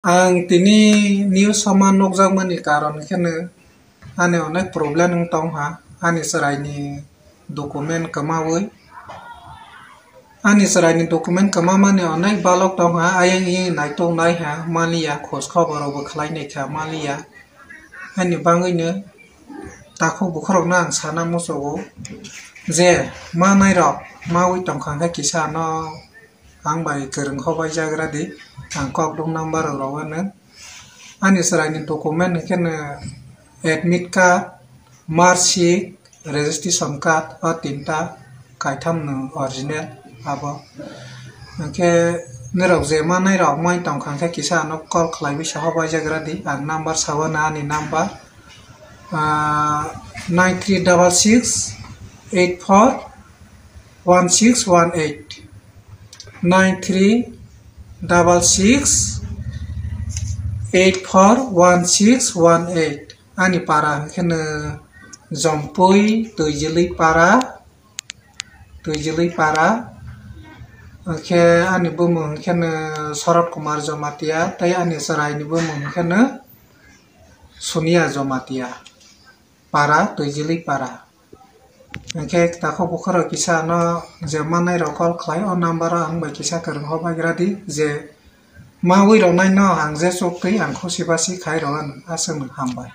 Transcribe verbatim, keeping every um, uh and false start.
Ang tini news sama nukjakmani karon khe no ani onek problem wng tong ha, ani chwraini document kwmawi. Ani chwraini document kwmamani onek balok tong ha, ayang iyang naitok nai ha, maliya, khoj khobor rok bo khlai nai kha, maliya. Ani bangwi no takhuk bukhorokno ang sana muchugo je manai rok mawi tong kha khe kisa no ang bai kwrwng hobai jagra di, ang kok duk number rok rwano. Ani chwraini document hwnkhe no admit card, marksheet, registration card, o tinta kaitham no original abo. Hwnkhe norok je manai rok mai tong kha khe kisa ano call khlaiwi sa hobai jagra di, ang number sawi na ani number, ah, nine three double six eight four one six one eight, nine three double six eight four one six one eight. Ani para hwnkhe no Jompui Twijili para, Twijili para. Hwnkhe ani bumung hwnkhe no Sorot Kumar Jomatia, tei ani chwraini bumung hwnkhe no Sonia Jomatia. Para, Twijili para. Hwnkhe takhuk bukhorok kisa no je manai rok call khlai, o number o ang bai kisa kwrwng hobai gra di, je mawi rok nai no ang je chuk twi ang khusi basi khai rw ano, aswk no hambai.